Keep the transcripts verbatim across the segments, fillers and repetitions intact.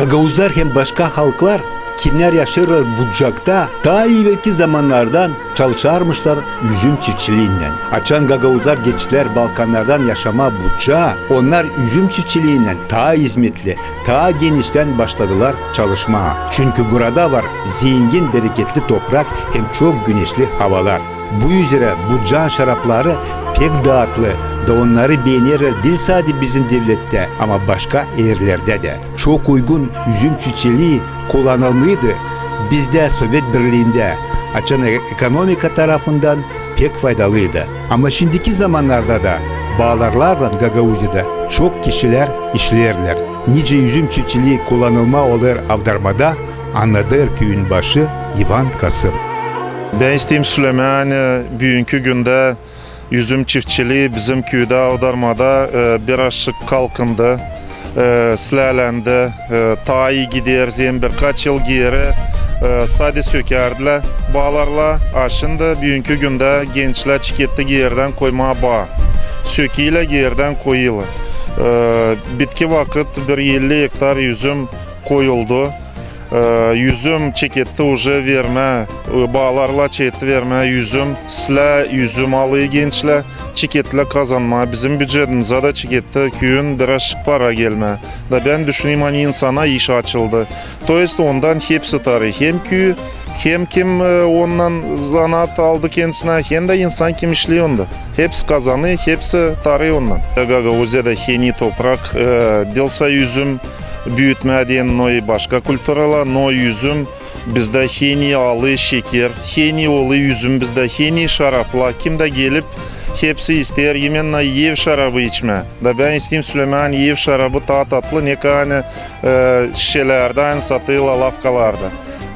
Gagauzlar hem başka halklar, kimnär yaşêêrlar Bucakta, taa evelki zamannardan çalışarmışlar üzüm çiftçiliinnän. Açan gagauzlar geçtilär Balkannardan yaşamaa Bucağa, onnar üzüm çiftçiliinnän taa izmetli, taa geniştän başladılar çalışmaa. Çünkü burada var zengin, bereketli toprak hem çok güneşli havalar. Bu üzerä Bucaan şarapları pek daatlı, da onnarı beenerlär diil sade bizim devlettä, ama başka erlerdä dä. Çok uygun üzüm çiftçilii kullanılmıydı bizdä Sovet Birliindä, açan e-, ekonomika tarafından pek faydalıydı. Ama şindiki zamannarda da baalarlarlan Gagauziyada çok kişilär işleerlär. Nicä üzüm çiftçilii kullanılmaa olêr Avdarmada, annadêr küüyün başı İvan Kasım. Bän isteerim sölemää, ani büünkü gündä üzüm çiftçilii bizim küüdä Avdarmada, e, birazçık kalkındı, e, siläälendi, e, taa ii gider. Zerä birkaç yıl geeri, e, sade sökärdilär baalarlan, a şindi büünkü gündä gençlär çeketti geerdän koymaa baa. Sökeylär, geerdän koyêrlar. E, bitki vakıt bir elli ektar üzüm koyuldu. E, üzüm çeketti uje vermää, e, baalarlan çeketti vermää üzüm, silää üzüm alêr gençlär, çekettilär kazanmaa. Bizim bücetimizä dä çeketti küüyün birazçık para gelmää. Da bän düşünerim, ani insana iş açıldı. То есть ondan hepsi tarıı, hem küü, hem kim, e, ondan zanaat aldı kendisinä, hem dä insan kim işleer onda. Hepsi kazanêr, hepsi tarıı ondan. Gagauziyada en ii toprak, e, diil sade üzüm büütmää deyni, no i başka kulturalar, no üzüm bizdä en ii alêr şeker, en ii olêr üzüm bizdä, en ii şaraplar. Kim dä gelip, hepsi isteer imenna ev şarabı içmää. Da bän isteerim sölemää, ani ev şarabı taa tatlı, ne kadar, ani, e, şişelerdä, ani satêrlar lafkalarda.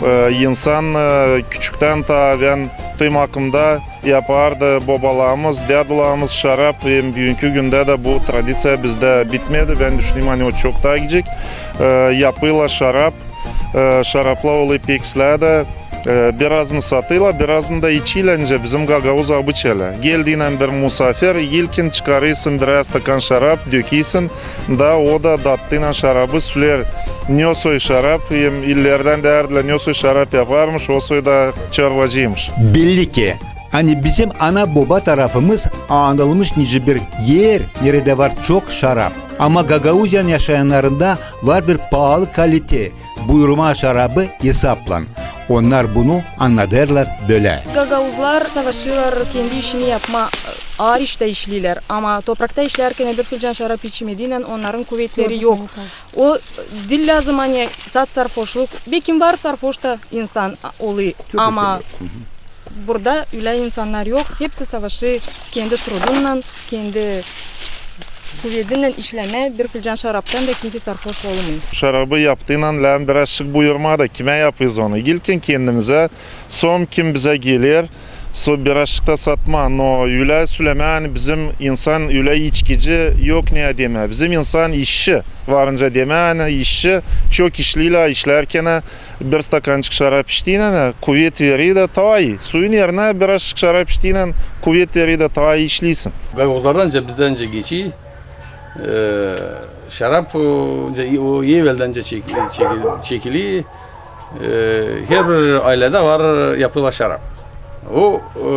E, insan, e, küçüktän taa bän duymakımda yapardı bobalarımız, dädularımız şarap, hem büünkü gündä dä bu tradiţiya bizdä bitmedi. Bän düşünerim, ani o çok taa gidecek. E, yapêrlar şarap, e, şaraplar olêr pek islää dä, e, birazını satêrlar, birazını da içerlär, nicä bizim gagauz obıçayı. Geldiynän bir musaafir, ilkin çıkarêrsın birär stakan şarap, dökersin, da o da dattıynan şarabı söleer, ne soy şarap, hem illerdän deerdilär, ne soy şarap yaparmış, o soy da çorbacıymış. Belli ki, ani bizim ana-boba tarafımız anılmış nicä bir er, neredä var çok şarap. Ama Gagauziyanın yaşayannarında var bir paalı kalite, buyurma şarabı esaplan. Onnar bunu annadêrlar bölä. Gagauzlar savaşêrlar kendi işini yapmaa, aar iştä işleerlär, ama toprakta işlärkän bir filcan şarap içmediynän onnarın kuvetleri yok. O diil lääzım, ani sade sarfoşluk. Bekim var sarfoş ta insan, a, olêr, ama burada ölä insannar yok. Hepsi savaşêr kendi trudunnan, kendi kuvedinnän işlemää, bir filcan şaraptan da kimsey sarfoş olmêêr. Şarabı yaptıynan lääzım birazçık buyurmaa da, kimä yapêrız onu. İlkin kendimizä, sora kim bizä geler, sora birazçık ta satmaa. No ölä sölemää, ani bizim insan ölä içkici yok ne demää. Bizim insan işçi, varınca demää, ani işçi, çok işleerlär, işlärkän bir stakançık şarap içtiynän, ani kuvet verer dä taa ii. Suyun erinä birazçık şarap içtiynän kuvet verer dä taa ii işleersin. Gagauzlardan nicä, bizdän nicä geçer, e, şarap, o, nicä, o eveldän nicä çek-, çekil-, çekiler. E, herbir ayledä var, yapêrlar şarap. O, e,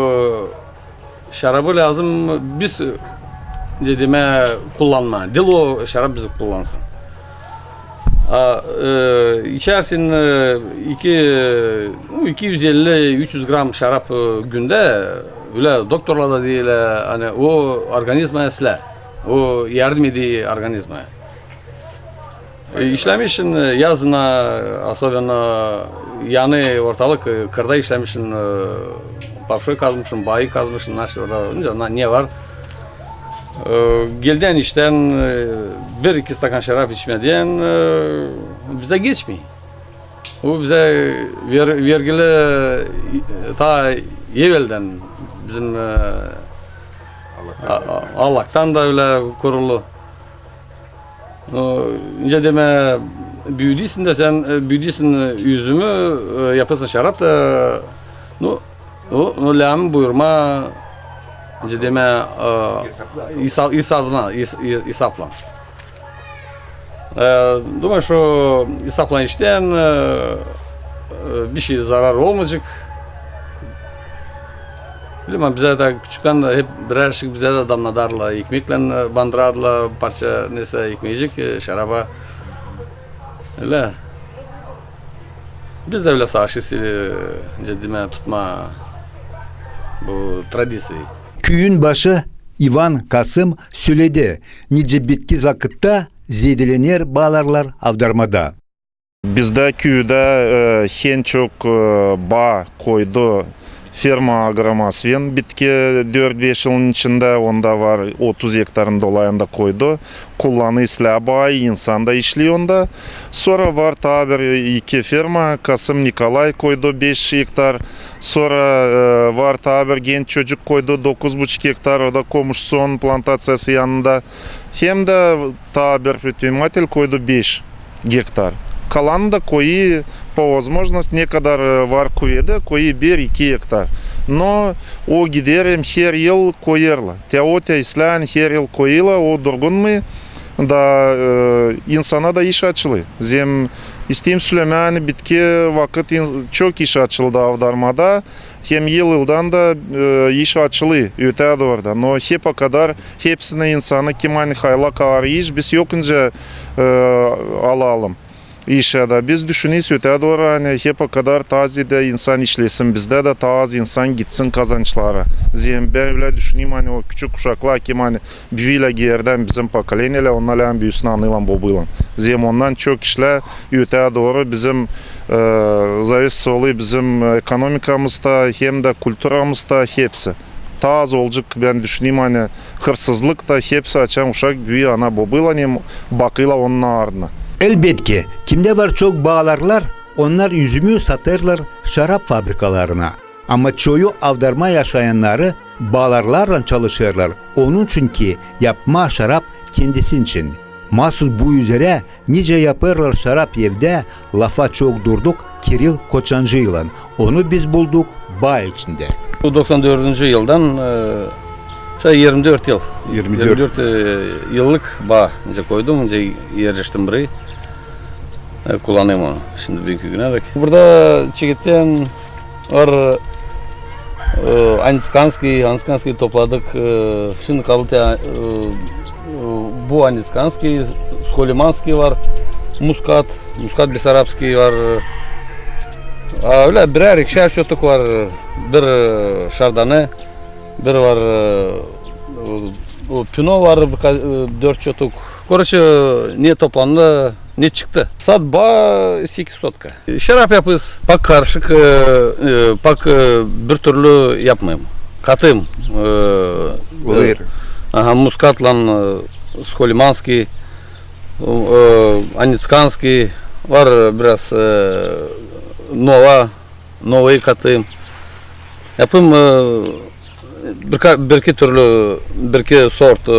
şarabı lääzım biz, nicä demää, kullanmaa. Diil o şarap bizi kullansın. A, e, içärsin, e, iki, e, iki üz elli, üç üz gram şarap, e, gündä, ölä doktorlar da deerlär, ani o organizmaya islää. O yardım eder organizmaya. E, işlämişsin, e, yazın, особенно, yanêr ortalık, e, kırda işlämişsin, e, papşoy kazmışsın, bayı kazmışsın, naşey orada, ne, ne var. E, geldän iştän, e, bir-iki stakan şarap içmedän, e, bizdä geçmeer. Bu bizä ver-, vergili, e, taa eveldän bizim, e, a-, a-, Allahtan da ölä kurulu. O, nicä demää, büüdüsün dä sän, e, büüdüsün üzümü, e, yapêrsın şarap da, no, o, no lääzım buyurmaa, nicä demää, e, isaplan, isaplan. E, dumnêêrım, şu esaplan iştän, e, e, bişey zarar olmayacek. Bilmäm, bizä dä küçüktän hep birärşik bizä dä damnadardılar, ekmeklän, e, bandırardılar, parça neysä ekmecik, e, şaraba. Ölä. Biz dä ölä savaşêrız, e, nicä demäk, tutmaa bu tradiţiyayı. Küüyün başı İvan Kasım söledi, nicä bitki vakıtta zeedelener baalarlar avdarmada. Bizdä küüdä, e, en çok, e, baa koydu ferma Agromasven bitki dört-beş yılın içindä, onda var otuz ektarın dolayında koydu. Kullanêr islää baayı, insan da işleer onda. Sora var taa bir iki ferma, Kasım Nikolay koydu beş ektar. Sora, e, var taa bir genç çocuk koydu dokuz buçuk ektar, o da Komuşson plantaţiyası yanında. Hem dä taa bir предприниматель koydu beş gektar. Kalanı da koyêr po возможности, ne kadar, e, var kuvedi, koyêr bir-iki ektar. No o gider hem her yıl koyêrlar. Te o, te islää, ani her yıl koyêrlar, o durgunmêêr. Da, e, insana da iş açılêr. Zerä isteerim sölemää, ani bitki vakıt in-, çok iş açıldı avdarmada. Hem yıl-yıldan da, e, iş açılêr ötää dooru da. No hep o kadar hepsinä insanı, kim ani hayla kaar iş, biz yok nicä, e, alalım işä dä. Biz düşüneriz ötää dooru, ani hep o kadar taa zeedä insan işlesin, bizdä dä taa az insan gitsin kazançlara. Zerä bän ölä düşünerim, ani o küçük uşaklar, kim ani büülää geerdän bizim pokolenielär, onnar lääzım büüsün anıylan, bobuylan. Zerä ondan çok işlär ötää dooru bizim, e, zavisä olêr bizim ekonomikamız da, hem dä kulturamız da, hepsi. Taa az olacek, bän düşünerim, ani hırsızlık da, hepsi, açan uşak büüyür ana-bobuylan hem bakêrlar onun ardına. Elbetki, kimdä var çok baalarlar, onnar üzümü satêrlar şarap fabrikalarına. Ama çoyu avdarma yaşayannarı baalarlarlan çalışêrlar, onun için ki yapmaa şarap kendisi için. Maasuz bu üzerä, nicä yapêrlar şarap evdä, lafa çok durduk Kiril Koçancıylan. Onu biz bulduk baa içindä. Bu doksan dördüncü yıldan, e, şöylä irmi dört yıl. İrmi dört. İrmi dört, e, yıllık baa, nicä koydum, nicä erleştim burayı. E, kullanêrım onu şindi büünkü günä dek. Burada çeketten var, e, Anitskanskiy, Anitskanskiy topladık. E, şindi kaldı te, e, e, bu Anitskanskiy, Skolimanskiy var, Muskat, Muskat Besarabskiy var. A ölä birär ikişär çotuk var, bir, e, Şardane, bir var, e, o Pino var, bir ka-, e, dört çotuk. Koroçe, ne toplandı, ne çıktı. Sat baa sekiz sotka. Şarap yapêrız, pak karışık, e, e, pak, e, bir türlü yapmêêrım. Katêrım, e, e, aha, Muskatlan, e, Skolimanskiy, e, Anitskanskiy, var biraz, e, Nova, Novayı katêrım. Yapêrım, e, birka-, bir-iki türlü, bir-iki sort, e,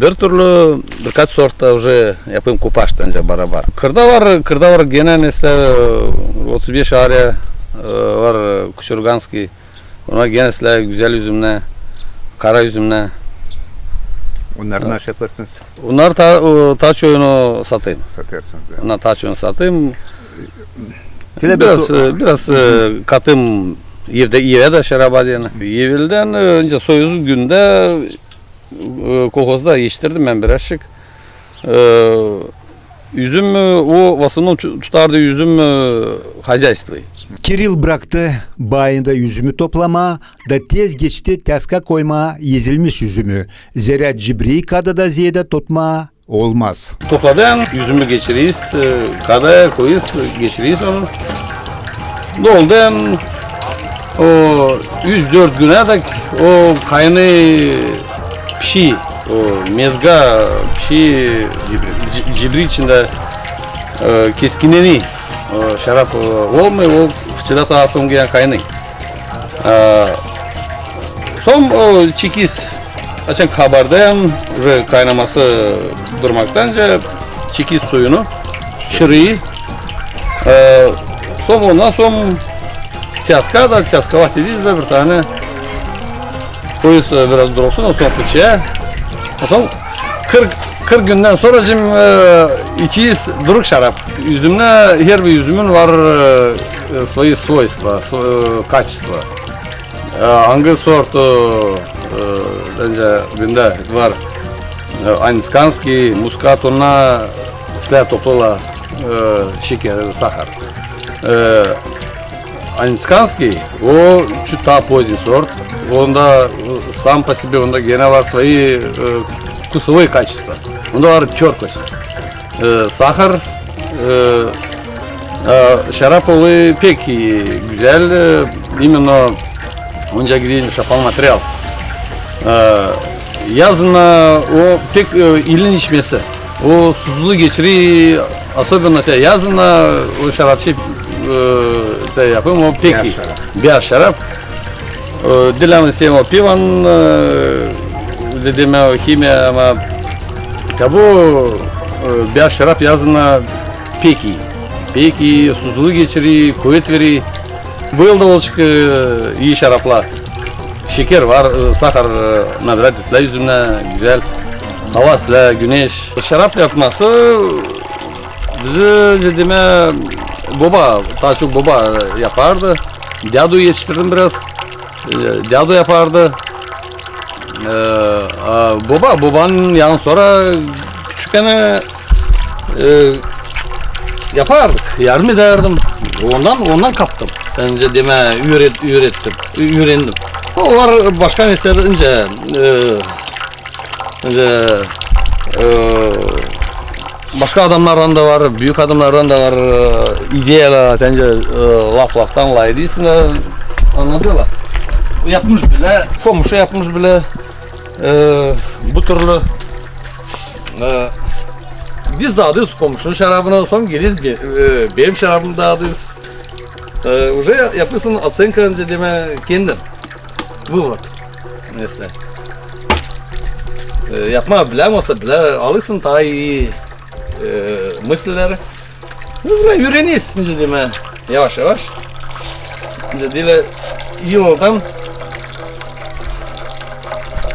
bir türlü, birkaç sort da uje yapêrım kupaştan, nicä barabar. Kırda var, kırda var genä neysä, e, otuz beş arä, e, var, e, Kuçurganskiy. Onnar genä neysä gözäl üzümnär, kara üzümnär. Onnarı nasıl yapêrsınız? Onnar taa, o, taa çoyunu satêrım. Satêrsınız, da. Onnar taa çoyunu satêrım. Biraz, e, biraz, e, katêrım evdä, evä dä şaraba deyni. Eveldän, e, nicä soyuz gündä, e, kolhozda etiştirdim bän birazçık. E, üzüm, e, o, в основном tu-, tutardı üzüm, e, hozaystvoyı. Kiril braktı baayında üzümü toplamaa da tez geçti tyaska koymaa ezilmiş üzümü. Zerä cibriyi kadada zeedä tutmaa olmaz. Topladan üzümü geçireriz, e, kadaya koyêrız, geçireriz onu. Doldan o üç-dört günä dek o kaynêêr pişi, o mezga pişi, cibri, ci-, cibri içindä, e, keskinlenêr. O şarap, e, olmêêr, o fıçıda taa songuydan kaynêêr. E, son o çekeriz. Açan kabardan, uje kaynaması durmaktan, nicä çekeriz suyunu, şırêêr. E, son, ondan son tyaska da, tyaska var dediniz da bir tanä. Koyêrız, e, biraz dursun, o son fıçıya. O son kırk, kırk gündän sora, e, İçiyiz duruk şarap. Üzümnä, herbir üzümün var, e, e, свои свойства, сво-, e, качества. E, angı sort, e, e, bendä, bendä var, e, анисканский, мускат, onnar islää toplêêrlar, e, şeker, sahar. E, анисканский, o çu taa поздний сорт. Onda, e, сам по себе, onda genä var свои, e, вкусовые качества. Onda var тёркость, e, sahar, e, e, şarap olêr pek, e, gözäl, e, именно onca gider şapal material. E, yazın o pek, e, ilin içmesi. O susuzluuk geçirer, особенно te yazın o şarapçı, e, te yapêr, o pek ii. Beyaz şarap. Beyaz şarap. E, diil ani sevmää o pivanın, e, dedemä o himiya, ama te bu, e, beyaz şarap yazın pek ii. Pek ii, susuzluuk geçirer, kuvet verer. Bu yılda olacek, e, ii şaraplar. Şeker var, e, sahar, e, nabirayt etilär üzümnä, gözäl. Hava islää, güneş. Şarap yapması bizi, dedemä, boba, taa çok boba yapardı. Dädu etiştirdim biraz. E, dädu yapardı. E, a, boba, bobanın yanı sora küçükkän, e, yapardık, yardım edärdim. Ondan, ondan kaptım. Bendä, dedemä üüret-, üürettim, ü-, üürendim. Olar başka nesä, e, bendä, e, başka adamnardan da var, büük adamnardan da var, e, ideyalar, bendä, e, laf-laftan lafedäsin, e, annadêrlar. Yapmış bilä, komşu yapmış bilä, e, bu türlü, e, biz dadêrız komşunun şarabını, sora geleriz be-, e, benim şarabımı dadêrız. E, уже ya-, yapêrsın оценка, bendä, kendin. Вывод. Nesä. E, yapmaa bilän olsa bilä, alêrsın taa ii, e, mıslileri. Ну, уже üürenersin, dedemä, yavaş-yavaş. Bendä, deyni yıldan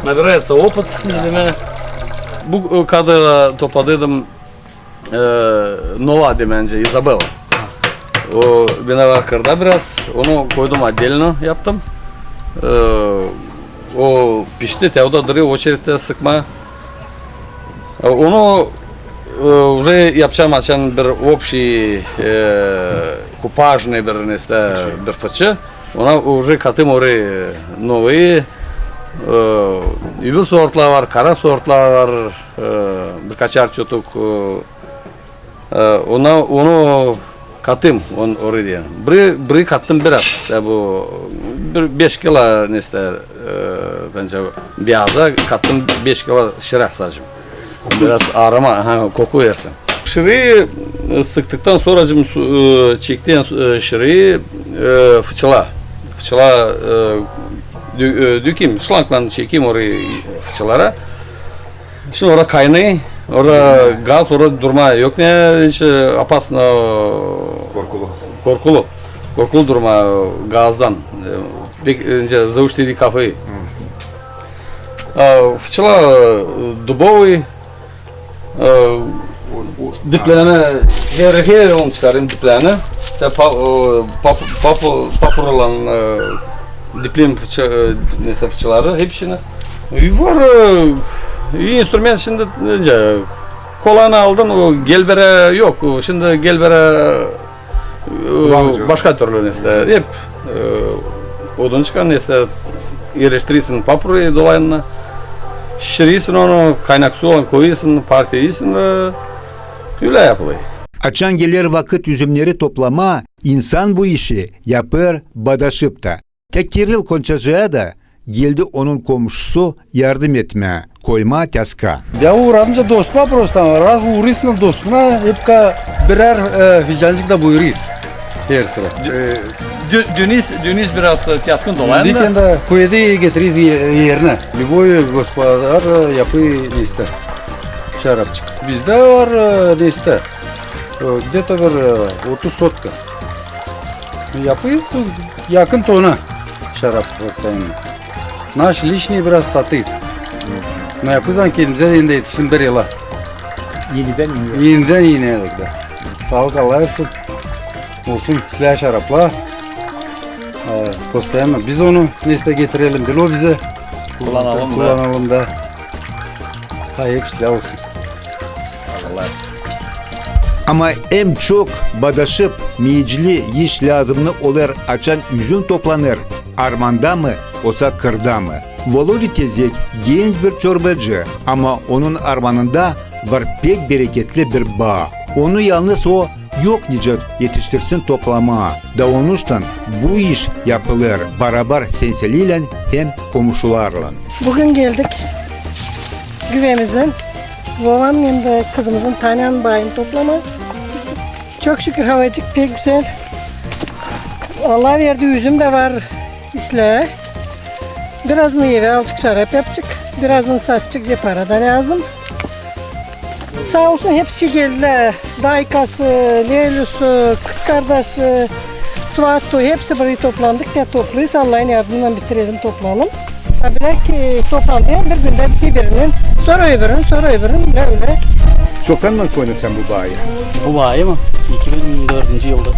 набирается опыт, dedemä. Bu, e, kadar topladıydım, e, Nova, dedemä, Izabela. O bendä var kırda biraz, onu koydum, отдельно yaptım. E, o pişti, te o da durêr oçeredtä sıkmaa. E, onu, e, уже yapacam açan bir общий, e, купажный bir nesä, bir fıçı. Ona уже katêrım orayı, e, Novayı, e, öbür sortlar var, kara sortlar var, e, birkaçar çotuk, e, e, ona, onu katêrım, on-, orayı deyni. Biri, biri kattım biraz, ya bu, bir beş kilo nesä, e, bendä beyaza kattım beş kilo şırı sade. Biraz aroma, ha, koku versin. Şırıyı, e, sıktıktan sora, su, e, çektiktan, e, şırıyı, e, fıçıla. Fıçıla, e, dö-, e, dökeyim, şlanglan çekeyim orayı fıçılara. Şindi orada kaynêêr, orada gaz, orada durmaa yok ne, hiç, e, опасно. Korkulu. Korkulu. Korkulu durmaa gazdan. E, pek, e, завышенный кафеин. E, fıçıla, e, дубовый, e, diplerini, her, her onu çıkarêrım diplerini. Te pa-, e, pap-, pap-, papurlan, e, dipleyim fıçı-, e, nesä, fıçıları hepsini. E, var, e, instrument şindi, nicä, kolanı aldın, o gelberä yok. Şindi gelberä, e, başka türlü nesä. Hep, e, odun çıkan nesä, erleştirirsin papurayı dolayına. Şişirirsin onu, kaynak sulan koyêrsın, parti edêrsin ve ölä yapılêr. Açan geler vakıt üzümneri toplamaa, insan bu işi yapêr badaşıp ta. Te Kiril Konçacıa da geldi onun komşusu yardım etmää, koymaa tyaska. Ya uuradım dostuma prosto, raz uurêrsın dostuna, hepka birär, e, ficancık da buyurêrız. Her sıra. Dü-, e, dü-, dünüz, dünüz biraz, e, tyaskın dolayında. Dünüz da kuvedi getireriz ye-, erinä. Любой господар, e, yapêr nesä. Şarapçık. Bizdä var, e, nesä. E, где-то bir, e, otuz sotka. Yapêrız yakın tona şarap постоянно. Naş личный biraz satêrız. No yapêrız kendimizä, hem dä etişsin bir yıla. Enidän enä. Enidän enä da. Saa ol, Allaa versin. Olsun, islää şaraplar. E, postoyanno biz onu neysä getirelim, diil o bizä. Kullanalım da. Kullanalım da. Ha, hep islää olsun. Ama en çok badaşıp meyecili iş lääzımnı olêr, açan üzüm toplanêr, armanda mı, osa kırda mı. Volodä Tezek genç bir çorbacı, ama onun armanında var pek bereketli bir baa. Onu yalnız o yok nicä etiştirsin toplamaa. Da onuştan bu iş yapılêr barabar senseliylän hem komuşularlan. Büün geldik güvemizin, Vovanın hem dä kızımızın Tanyanın baayını toplamaa. Çok şükür, havacık pek gözäl. Allaa verdi, üzüm dä var, islää. Birazını evä alacek, şarap yapacek. Birazını satacek, bizä para da lääzım. Saa olsun, hepsi geldilär. Daykası, Lelüsü, kızkardaşı, svatı, hepsi burayı toplandık da toplêêrız. Allahın yardımınnan bitirelim, toplayalım. Ha, bilä ki toplandı, hem bir gündä biter birinin, sora öbürünün, sora öbürünün, bilä, bilä. Çoktan mı koydun sän bu baayı? Bu baayı mı? İki bin dördüncü yılda.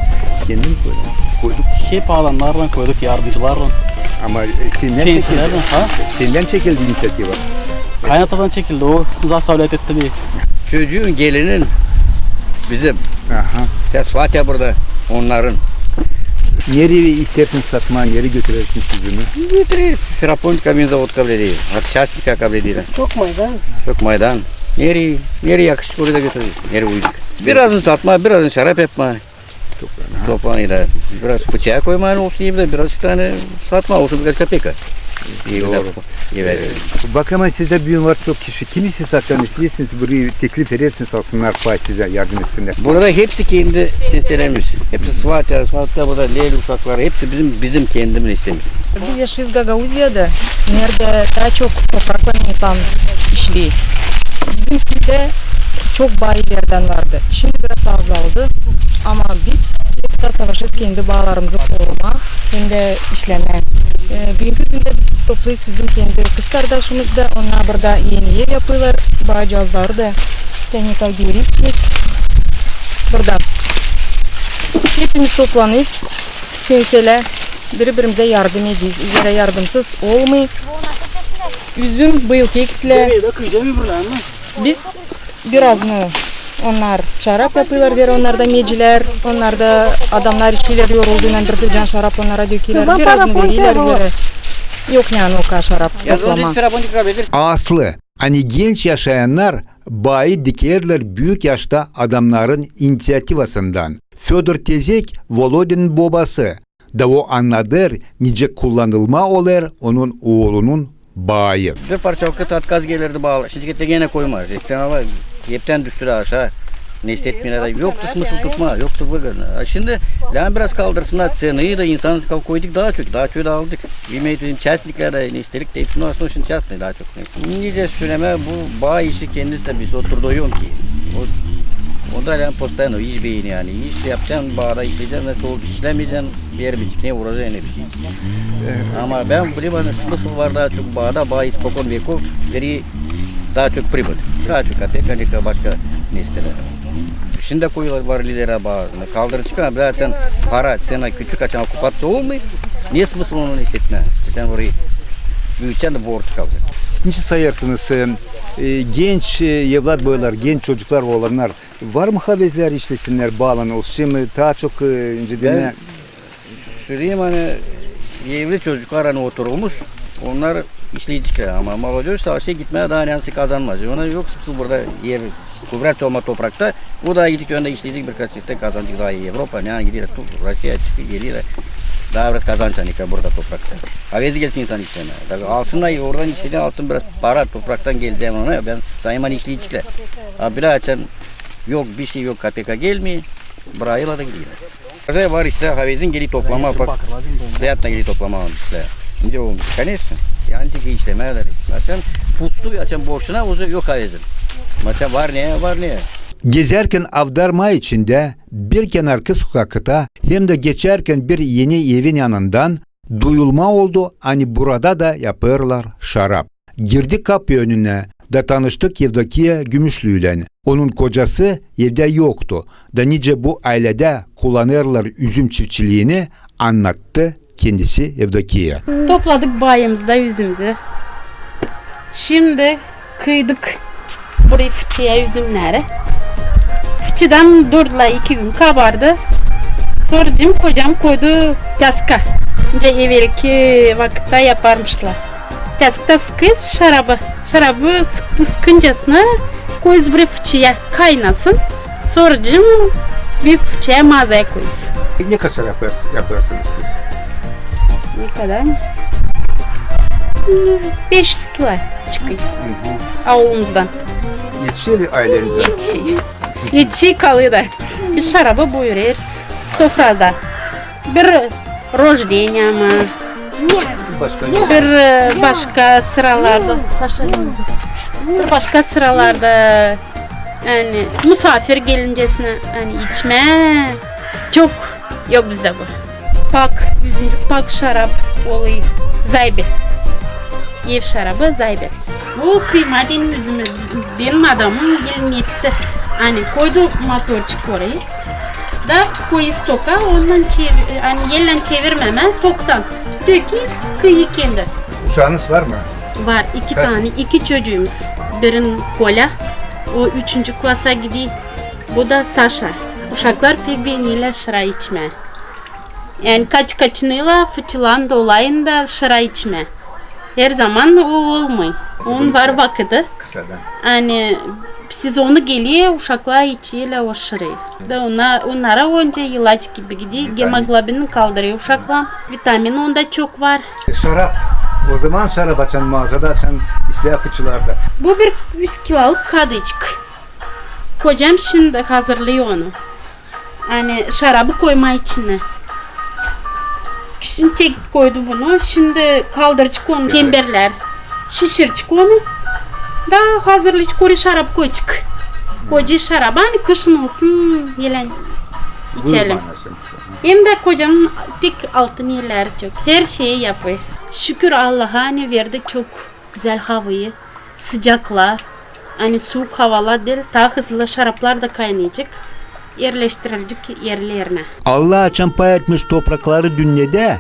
Kendin mi koydun? Koyduk. Hep adamnarlan koyduk, yardımcılarlan. Ama, e, sendän çekildi. Senseliylän, ha? Sendän çekildi inisiativa. Kaynatadan çekildi, o zastavlät etti beni. Çocuun, gelinin bizim. Aha. Sän svatı burada onnarın. Nereyi isteersin satmaa, nereyi götürersin üzümü? Götürer, Feraponik kamenzavodka kableder, Çastnik kableder. Çok maydan. Çok maydan. Nereyi, nereyi yakışır, orayı da götürer. Nereyi uyacek. Birazını satmaa, birazını şarap yapmaa. Çok, aha. Toplamaa da biraz fıçaa koymaa olsun evdä, biraz iki tane satmaa olsun, biraz kapeka. Evdä. Doğru. Evet. Bak, ama sizdä büün var çok kişi. Kimi siz satın isteersiniz, burayı teklif erersiniz, alsınnar pay sizä, yardım etsinnär. Burada hepsi kendi senseliimiz. Hepsi svatı, svatı burada Lelü uşakları, hepsi bizim, bizim kendimiz isteemiz. Biz yaşêêrız Gagauziyada, neredä taa çok topraklan insan işleer. Bizim küüdä çok baa erdän vardı. Şindi biraz azaldı. Ama biz hep dä savaşêrız kendi baalarımızı korumaa hem dä işlemää. E, büünkü gündä biz toplêêrız üzüm kendi kızkardaşımız da, onnar burada eni ev yapêrlar, baacıazları da. Tanık görürsünüz. Burada. Hepimiz toplanêrız. Senselä biri-birimizä yardım ederiz. Üzerä yardımsız olmêêr. Üzüm, bıyıl keksler. Biz birazını, onnar şarap yapêrlar, zerä onnar da meyecilär, onnar da adamnar işleerlär, yorulduynan bir fincan şarap onnara dökerlär, birazını verirlär zerä. Yok, ne, o kadar şarap toplamaa. Aslı, ani genç yaşayannar baayı dikerlär büük yaşta adamnarın inisiativasından. Födor Tezek, Volodyanın bobası, da o annadêr, nicä kullanılmaa olêr onun oolunun baayı. Bir parça vakıt otkaz gelirdi baalar. Şindi genä koymaa. Cenala heptän düştü dä aşaa. Ne istemeerlär dä. Yoktu smısıl tutmaa. Yoktu vıgodno. A şindi lääzım biraz kaldırsınnar cenayı da insan koyacek taa çok. Taa çok da alacek. Bilmeerim, çastniklär dä ne isteerlär dä hepsini aslında şindi çastnıy taa çok. Nicä sölemää, bu baa işi kendisi dä biz o trudovnâk ki. O, o da lääzım postoyanno iş beyni yani. İş yapacan, baada işleyecän, ne çok işlemeyecän, vermeyecek, ne uuraşacak, ne bişey. Ama bän bilerim, ani smısıl var taa çok baada, baa ispokon vekov veri taa çok pribılj. Taa çok kapeka, ani başka nesnelär. Şindi koyuyorlar var lidera baa, kaldıracek, ama biraz sen para, cena küçük, açan okupaţiya olmêêr, ne smısıl onu işletmää? Sen orayı büütecän dä borç kalacek. Nicä sayêrsınız, e, e, genç, e, evlat boylar, genç çocuklar, oolannar, var mı havezlär işlesinnär, baalanılsınnar, taa çok, e, önceden... Bän söleyim, ani evli çocuklar, ani oturulmuş, onnar işleyeceklär, ama молодёжь savaşêr gitmää, taa neysä kazanmaz. Ona yok smısıl burada ev, kuvraţ olma toprakta, o da gidecek, öndä işleyecek, birkaç sene kazanacek taa Evropa, ne, ani gider, Rusiya çıkıp geler, taa biraz kazanç, ani burada toprakta. Havezi gelsin insan işlemää. Taa alsın da oradan işleyecän, alsın biraz para topraktan gelecek ona, bän sayêrım, ani işleyeceklär. A bilä açan yok, bişey yok, kapeka gelmeer, bıraaylar da giderlär. Var iştä, havezin geler toplamaa, bak, priyatno geler toplamaa iştä. Nicä o, koneçno, ani işlemää dä. Açan pustuy, açan boşuna, uje yok havezin. Açan var ne, var ne. Gezärkän Avdarma içindä, bir kenarkı sokakta hem dä geçärkän bir eni evin yanından, duyulma oldu, ani burada da yapêrlar şarap. Girdik kapı önünä, Da tanıştık Yevdokiya Gümüşlüylän. Onun kocası evdä yoktu. Da nicä bu ayledä kullanêrlar üzüm çiftçiliini, annattı kendisi Yevdokiya. Topladık bayımızda üzümüzü. Şindi kıydık burayı fıçıya üzümneri. Fıçıdan durdula iki gün kabardı. Soracım kocam koydu tezka. Nicä evelki vakıtta yaparmışlar. Tezkada sıkêrız şarabı. Şarabı sıktı, sıkıncasına koyêrız burayı fıçıya, kaynasın. Soracım büük fıçıya, mazaya koyêrız. Ne kadar yapar-, yaparsınız siz? Ne kadar? Beş yüz kilo çıkıyor aulumuzdan. Etişer aylenize? Etişer. Etişer, kalêr da. Biz şarabı buyurêrız sofrada. Bir rojdeniya mı? Başka ne? Bir, e, başka sıralarda. Bir başka sıralarda, ani, musaafir gelincesine, ani, içmää. Çok yok bizdä bu. Pak, üzümcük pak şarap olêr. Zaybel. Ev şarabı Zaybel. Bu kıyma deyni üzümü, benim adamım gelin etti. Ani koydu motorçuk orayı. Da koyêrız toka, ondan çev-, ani ellän çevirmemää, toktan. Tökeriz, kıyêr kendi. Uşaanız var mı? Var, iki tane, iki çocuumuz. Birin Kolä, o üçüncü klasa gider. Bu da Saşa. Uşaklar pek beenerlär şarap içmää. Yani kaç-kaçınıyla fıçılan dolayında şarap içmää. Her zaman o olmêêr. Onun var vakıdı. Kısadan. Ani sezonu geler, uşaklar içerlär o şarabı. Da ona-, onnara önce ilaç gibi gider, gemoglobin kaldırêr uşakların. Vitamin onda çok var. E, şarap. O zaman şarap açan maazada, açan islää fıçılarda. Bu bir üz kiloluk kadêçik. Kocam şindi hazırlêêr onu. Ani şarabı koymaa içinä. Kişin tek koydu bunu. Şindi kaldıracek onu, çemberlär. Şişirecek onu. Da hazırlayacek, oraya şarap koyacek. Koyacek şarabı, ani kışın olsun, ellän içelim. Hem dä kocamın pek altın elleri çok. Her şeyi yapêr. Şükür Allaha, ani verdi çok gözäl havayı, sıcaklar, ani suuk havalar diil, taa hızlı şaraplar da kaynayacek, erleştirilecek erlerinä. Allah açan pay etmiş toprakları dünnedä,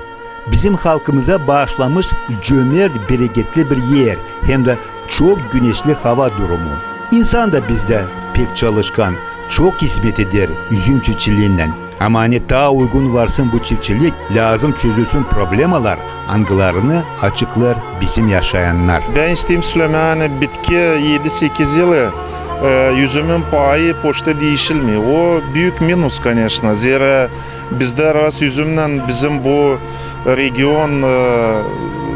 bizim halkımıza baaşlamış cömert, bereketli bir er, hem dä çok güneşli hava durumu. İnsan da bizdä pek çalışkan, çok hizmet eder üzüm çiftçiliindän. Ama ani taa uygun varsın bu çiftçilik, lääzım çözülsün problemalar, angılarını açıklêêr bizim yaşayannar. Bän isteerim sölemää, ani bitki edi-sekiz yıl, e, üzümün payı poşta diişilmeer. O büük minus, koneçno. Zerä bizdä rast üzümnän bizim bu region, e,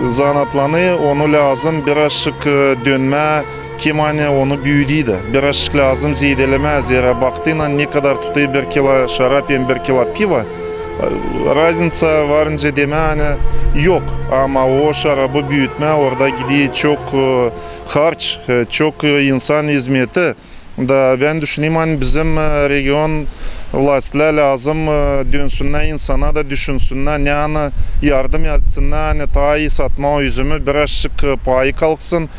zanaatlanêr, onu lääzım birazçık, e, dönmää, kim ani onu büüdüy dä. Birazçık lääzım zeedelemää, zerä baktıynan, ne kadar tutêr bir kilo şarap hem bir kilo piva. Raznica var nicä demää, ani yok. Ama o şarabı büütmää, orada gider çok, e, harç, e, çok, e, insan hizmeti. Da bän düşünerim, ani bizim, e, region vlasilär lääzım, e, dönsünnär insana da düşünsünnär, ne ani yardım etsennär, ani taa ii satmaa o üzümü, birazçık, e, payı kalksın.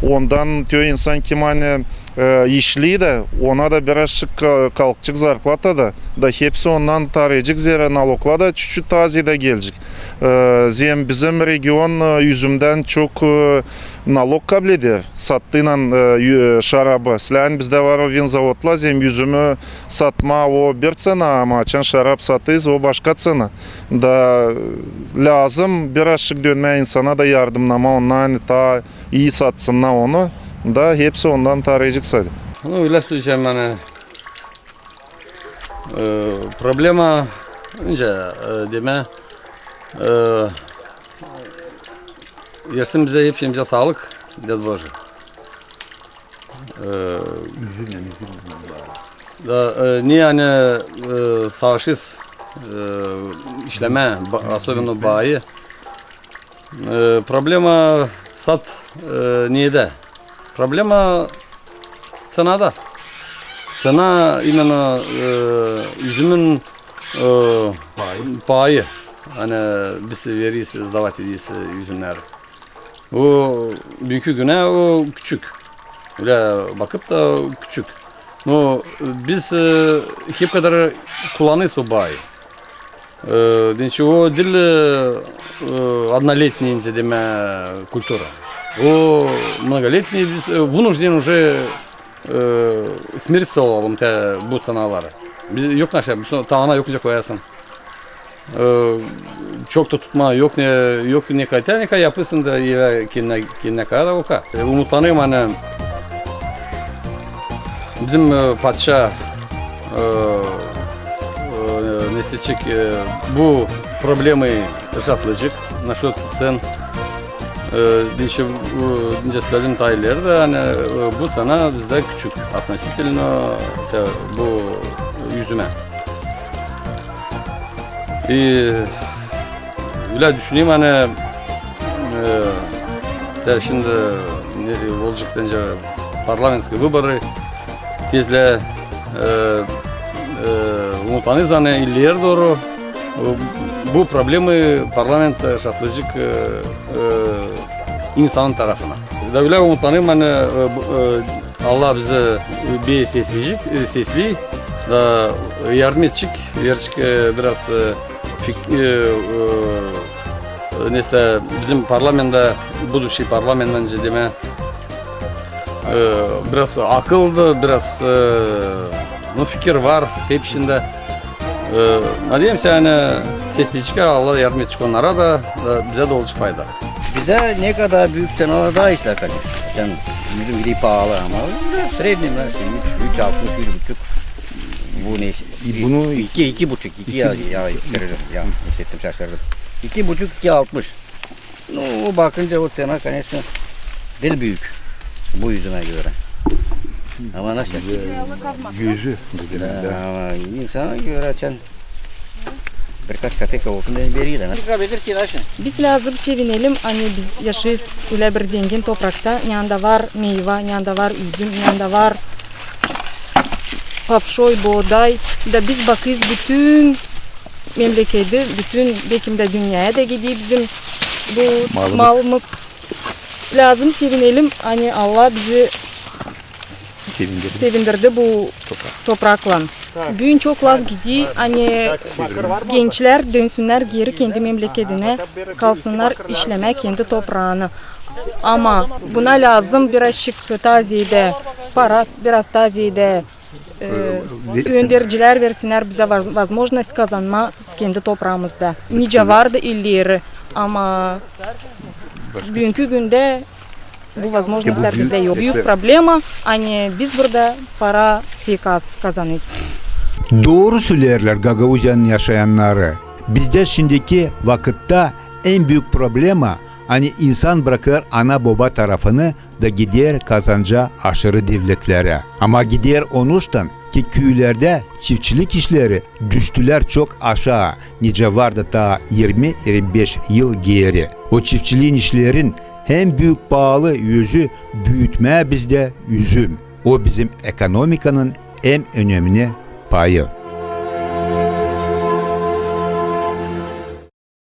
Ondan te insan kim ani, e, işleer dä, ona da birazçık, e, kalkacek zarplata da. Da hepsi ondan tarayacek, zerä naloglar da çüçüt taa zeedä gelecek. E, zerä bizim region, e, üzümdän çok, e, nalog kableder, sattıynan, e, ü-, e, şarabı. Islän bizdä var o vinzavodlar, zerä üzümü satmaa o bir tsena, ama açan şarap satêrız, o başka tsena. Da lääzım birazçık dönmää insana da yardımnamaa, onnar ani taa ii satsınnar onu. Da hepsi ondan tarayacek sade. Ну, ölä söleyecäm, ani E, problema, öncä, e, demää, e, versin bizä hepsimiz saalık, дай Боже. E, üzülmä, üzülmä. Da, e, ne ani, e, savaşêrız, e, işlemää, ba-, особенно bayı. E, problema sade, e, nedä? Problema tsenada. Tsena, именно, e, üzümün, e, payı. Payı. Ani biz veririz, сдавать ederiz üzümneri. O, büünkü günä o küçük. Ölä bakıp da küçük. No, biz, e, hep kadar kullanêrız o baayı. E, deyni o diil, e, e, одноletnıйный, nicä demää, kultura. O многолетний, biz, e, вынужден уже, e, смириться olalım te bu sanaları. Biz yok naşa, biz taana yok nicä koyasın. E, çok da tutmaa yok ne, yok ne kayta, ne kay yapêrsın da, ya kendinä, kendinä kaya da oka. E, umutlanêrım, ani bizim, e, padişa, e, e, neseçik, e, bu problemayı reşatlayacek насчёт цен. E, deyni, bu, nicä söledim taa ileri dä, ani, e, bu цена bizdä küçük относительно te bu üzümä. E, ölä düşünerim, ani, e, te şindi ne, olacek deyni parlamentskiy vıborı tezlää, e, e, umutlanêrız, ani ileri dooru, e, bu problemayı parlament reşatlayacek, e, e, insanın tarafına. Da ölä umutlanêrım, ani, e, bu, e, Allah bizi, e, bir sesleyecek, e, sesli, da, e, yardım edecek, verecek, e, biraz, e, fik-, e, e, neysä, bizim parlamentä, будущий parlamenttä, nicä demää, e, biraz akıl da, biraz, e, no, fikir var hepsindä. E, надеемся, ani sesleyecek, Allah yardım edecek onnara da, da bizä dä olacek fayda. Bizä ne kadar büük цена da islää, конечно. Sen üzüm gidip paalı, ama в среднем, da, işte, üç, üç altmış, üç buçuk. Bu ne? İ, bunu iki, iki buçuk, iki ya, ya, ya, hissettim, şaşırdım. İki buçuk, iki altmış. No, o bakınca o цена, конечно, diil büük bu üzümä görä. Ama nasıl? Gözü bu demää, da. Ama insana görä açan birkaç kapek olsun deyni verir dä. Biz lääzım sevinelim, ani biz yaşêêrız ölä bir zengin toprakta, ne anda var meyva, ne anda var üzüm, ne anda var papşoy, booday. Da biz bakêrız bütün memleketi, bütün, bekim dä dünneyä dä gider bizim bu malımız. Lääzım sevinelim, ani Allah bizi sevindirdi bu topraklan. Büün çok laf gider, ani gençlär dönsünnär geeri kendi memleketinä, kalsınnar işlemää kendi topraanı. Ama buna lääzım birazçık taa zeedä para, biraz taa zeedä, e, öndercilär versinnär bizä воз-, возможность kazanmaa kendi topraamızda. Nicä vardı ileri, ama büünkü gündä bu возможностьlar bizdä yok. Büük problema, ani biz burada para pek az kazanêrız. Dooru söleerlär Gagauziyanın yaşayannarı. Bizdä şindiki vakıtta en büük problema, ani insan brakêr ana-boba tarafını da gider kazancaa aşırı devletlerä. Ama gider onuştan, ki küülerdä çiftçilik işleri düştülär çok aşaa, nicä vardı taa irmi, irmi beş yıl geeri. O çiftçiliin işlerin en büük paalı özü büütmää bizdä üzüm. O bizim ekonomikanın en önemni payı.